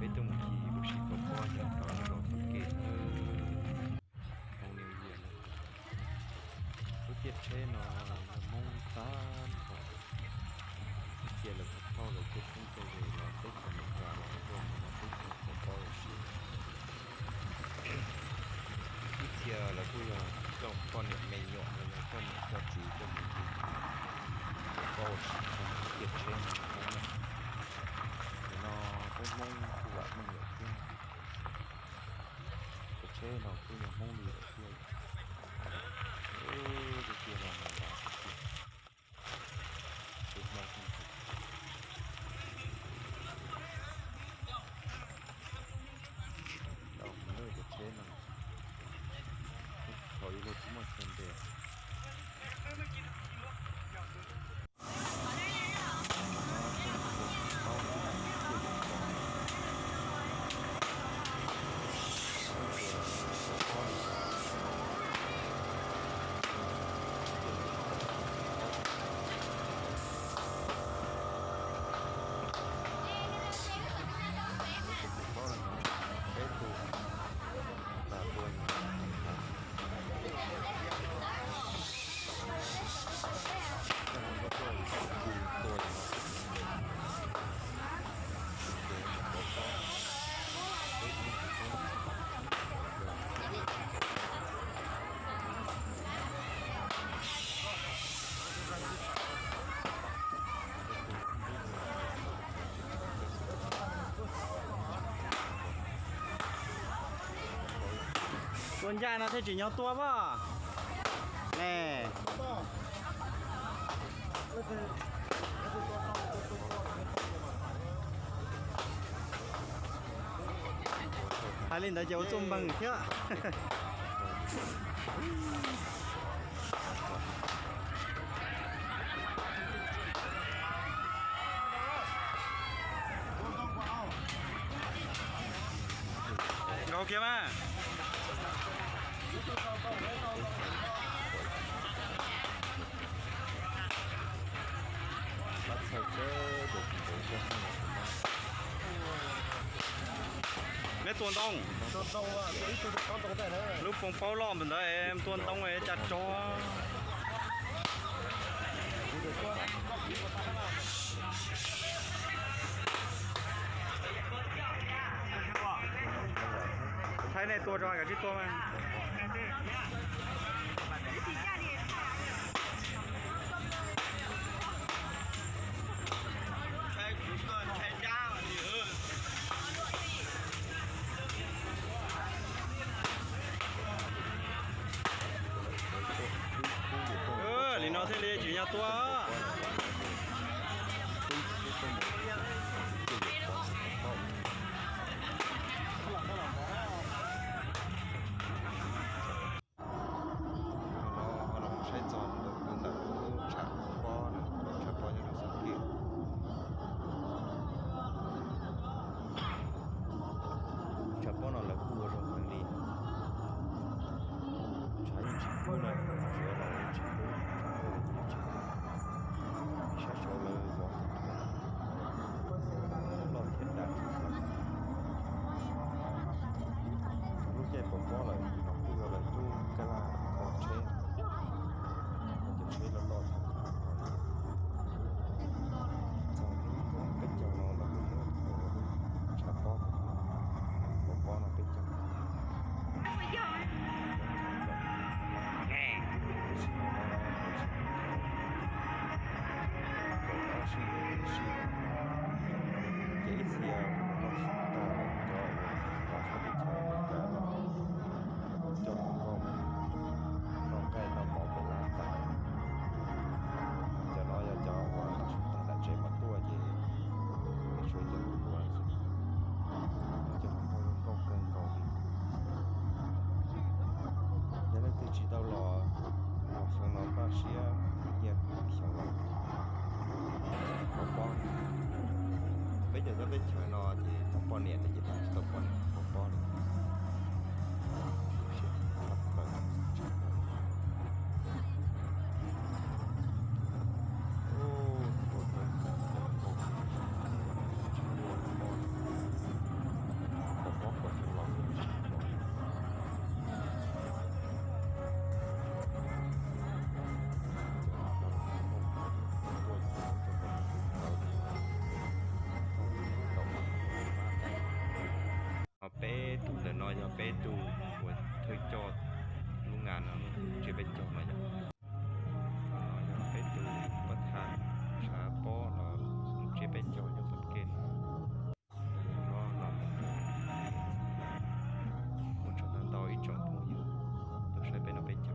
Peb tuaj mus khi lub sij hawm pov pob nyob rau zos Txoj Kev. Hmoob New Year no, lub tiaj tsheb no yog Hmoob tag nrho. Ib txhia lawv kuj thauj lawv tej phooj tej ywg los teb chaws Amelikas los tuaj mus pov pob ua si. Ib txhia lawv kuj yog coj poj niam me nyuam los yog coj niam coj txiv coj mus pov pob ua si txog lub tiaj tsheb no. Nim no peb Hmoob kuj vam meej lawm thiab. Cov tsheb no kuj yog Hmoob li lawm thiab. Tiaj no mas nrad tiag tiag. Tsheb Hmoob kawg nkaus. Tau hauv lub cov tsheb no, thaum ub luag tsis muaj chaw nres. Tua ncaj no thiaj tsim nyog tua pom ne. Hais li ntawd ces ua txuj npeeg thiab. Nkaus kiag mas. Neb tua ntoo. Lub poo paub loj ntawd tua ntoo cas rog. Thaib nej tua tso, kav tsij tua mas. Li no thiaj li tsim nyog tua. No ho los saib txog ntawm lub tshav pob, tshav pob nyob rau Xeev Kis. Tshav pob no lawv kuj ua zoo heev li. Tshav yeej tsis kub na, tsuav los yeej tsis kub, tshav pob yeej tsis kub. Sab saud lawv vov loj thiab dav tshaj plaws. Lub caij pov pob lawm no kuj yog lawv lub kab laj kho tsheb, cov tsheb loj loj thaum ub. Txog hnub peb caug no lawv kuj muab ua lub tshav pob, pov pob no peb caug. Ces ib txhia tag cov uas los sab teb chaws Amelikas los coj hluas nkauj, noj nqaij noj mov pem lab tas. Cov no yog cov uas los sab tag nram tsev mas tuaj ces suav cov hluas nkauj xwb. Cov hluas nkauj zoo nkauj kawg nkaus li. Yog leej twg tsis tau los, los xyoo no npaj siab nyiaj xyoo los pov pob. Peb cov nyob teb chaws no ces tau poj niam ces tas tsis tau poj niam pov pob li. Peb tug ntawm no yog peb tug uas thawj coj lub nga no, tsis peb caug no yog.